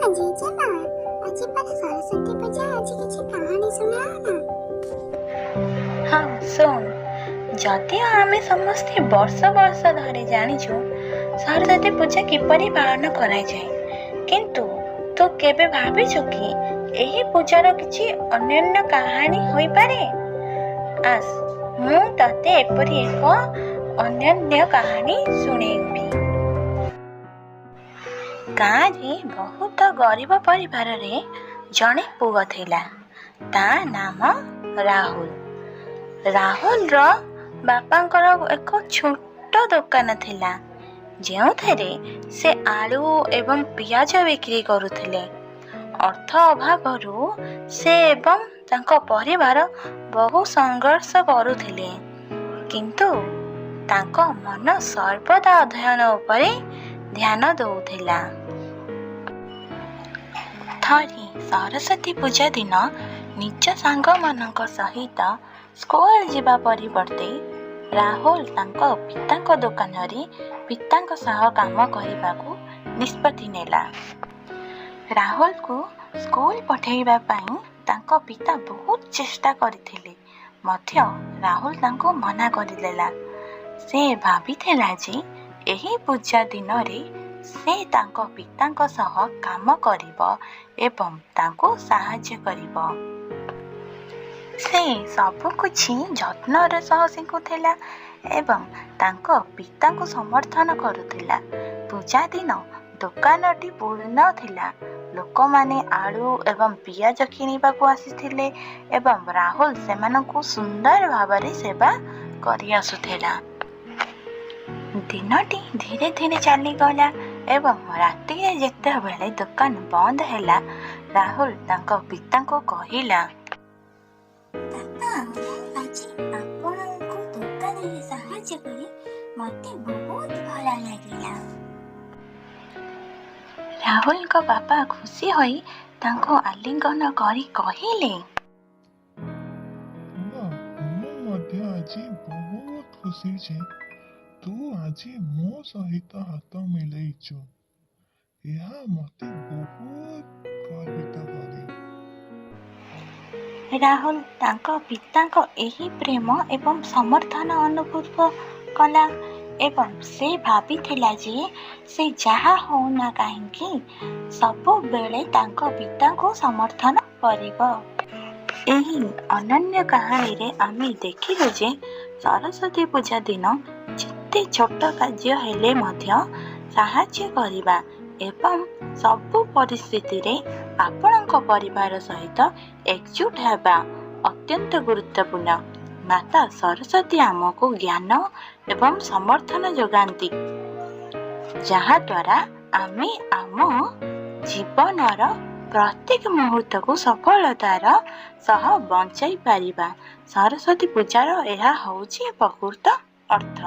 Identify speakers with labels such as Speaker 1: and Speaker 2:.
Speaker 1: ଜେଜେମା, ଆଜି ପରା ସରସ୍ୱତୀ ପୂଜା। ଆଜି କିଛି କାହାଣୀ ଶୁଣାଅ ନା।
Speaker 2: ହଁ, ଶୁଣ। ଯଦିଓ ଆମେ ସମସ୍ତେ ବର୍ଷ ବର୍ଷ ଧରି ଜାଣିଛୁ ସରସ୍ୱତୀ ପୂଜା କିପରି ପାଳନ କରାଯାଏ, କିନ୍ତୁ ତୁ କେବେ ଭାବିଛୁ କି ଏହି ପୂଜାର କିଛି ଅନ୍ୟାନ୍ୟ କାହାଣୀ ହୋଇପାରେ? ଆସ, ମୁଁ ତତେ ଏପରି ଏକ ଅନନ୍ୟ କାହାଣୀ ଶୁଣେଇବି। ଗାଁରେ ବହୁତ ଗରିବ ପରିବାରରେ ଜଣେ ପୁଅ ଥିଲା। ତା ନାମ ରାହୁଲ। ରାହୁଲର ବାପାଙ୍କର ଏକ ଛୋଟ ଦୋକାନ ଥିଲା, ଯେଉଁଥିରେ ସେ ଆଳୁ ଏବଂ ପିଆଜ ବିକ୍ରି କରୁଥିଲେ। ଅର୍ଥ ଅଭାବରୁ ସେ ଏବଂ ତାଙ୍କ ପରିବାର ବହୁ ସଂଘର୍ଷ କରୁଥିଲେ, କିନ୍ତୁ ତାଙ୍କ ମନ ସର୍ବଦା ଅଧ୍ୟୟନ ଉପରେ ଧ୍ୟାନ ଦେଉଥିଲା। ଥରେ ସରସ୍ୱତୀ ପୂଜା ଦିନ ନିଜ ସାଙ୍ଗମାନଙ୍କ ସହିତ ସ୍କୁଲ ଯିବା ପରିବର୍ତ୍ତେ ରାହୁଲ ତାଙ୍କ ପିତାଙ୍କ ଦୋକାନରେ ପିତାଙ୍କ ସହ କାମ କରିବାକୁ ନିଷ୍ପତ୍ତି ନେଲା। ରାହୁଲକୁ ସ୍କୁଲ ପଠାଇବା ପାଇଁ ତାଙ୍କ ପିତା ବହୁତ ଚେଷ୍ଟା କରିଥିଲେ ମଧ୍ୟ ରାହୁଲ ତାଙ୍କୁ ମନା କରିଦେଲା। ସେ ଭାବିଥିଲା ଯେ ଏହି ପୂଜା ଦିନରେ ସେ ତାଙ୍କ ପିତାଙ୍କ ସହ କାମ କରିବ ଏବଂ ତାଙ୍କୁ ସାହାଯ୍ୟ କରିବ। ସେ ସବୁକିଛି ଯତ୍ନର ସହ ଶିଖୁଥିଲା ଏବଂ ତାଙ୍କ ପିତାଙ୍କୁ ସମର୍ଥନ କରୁଥିଲା। ପୂଜା ଦିନ ଦୋକାନଟି ପୂର୍ଣ୍ଣ ଥିଲା। ଲୋକମାନେ ଆଳୁ ଏବଂ ପିଆଜ କିଣିବାକୁ ଆସିଥିଲେ ଏବଂ ରାହୁଲ ସେମାନଙ୍କୁ ସୁନ୍ଦର ଭାବରେ ସେବା କରିଆସୁଥିଲା। ଦିନଟି ଧୀରେ ଧୀରେ ଚାଲିଗଲା ଏବଂ ରାତିରେ ଯେତେବେଳେ ଦୋକାନ ବନ୍ଦ ହେଲା, ରାହୁଲ ତାଙ୍କ ପିତାଙ୍କୁ କହିଲା, "ବାପା, ମୁଁ ଆଜି ଆପଣଙ୍କୁ ଦୋକାନରେ ସାହାଯ୍ୟ କରି ମୋତେ ବହୁତ ଭଲ ଲାଗିଲା।" ରାହୁଲଙ୍କ ବାପା ଖୁସି ହୋଇ ତାଙ୍କୁ ଆଲିଙ୍ଗନ କରି କହିଲେ,
Speaker 3: ପୁଅ, ମୁଁ ମଧ୍ୟ ଆଜି ବହୁତ ଖୁସି ଯେ ତୁ ଆଜି ମୋ ସହିତ ହାତ ମିଳେଇଛୁ। ଏହା ମୋତେ ବହୁତ ଗର୍ବିତ କରେ।
Speaker 2: ରାହୁଲ ତାଙ୍କ ପିତାଙ୍କ ଏହି ପ୍ରେମ ଏବଂ ସମର୍ଥନ ଅନୁଭବ କଲା ଏବଂ ସେ ଭାବିଥିଲା ଯେ ସେ ଯାହା ହେଉନା କାହିଁକି ସବୁବେଳେ ତାଙ୍କ ପିତାଙ୍କୁ ସମର୍ଥନ କରିବ। ଏହି ଅନନ୍ୟ କାହାଣୀରେ ଆମେ ଦେଖିଲୁ ଯେ ସରସ୍ୱତୀ ପୂଜା ଦିନ ଯେତେ ଛୋଟ କାର୍ଯ୍ୟ ହେଲେ ମଧ୍ୟ ସାହାଯ୍ୟ କରିବା ଏବଂ ସବୁ ପରିସ୍ଥିତିରେ ଆପଣଙ୍କ ପରିବାର ସହିତ ଏକଜୁଟ ହେବା ଅତ୍ୟନ୍ତ ଗୁରୁତ୍ୱପୂର୍ଣ୍ଣ। ମାତା ସରସ୍ୱତୀ ଆମକୁ ଜ୍ଞାନ ଏବଂ ସମର୍ଥନ ଯୋଗାନ୍ତି, ଯାହାଦ୍ୱାରା ଆମେ ଆମ ଜୀବନର ପ୍ରତ୍ୟେକ ମୁହୂର୍ତ୍ତକୁ ସଫଳତାର ସହ ବଞ୍ଚାଇ ପାରିବା। ସରସ୍ୱତୀ ପୂଜାର ଏହା ହେଉଛି ପ୍ରକୃତ ଅର୍ଥ।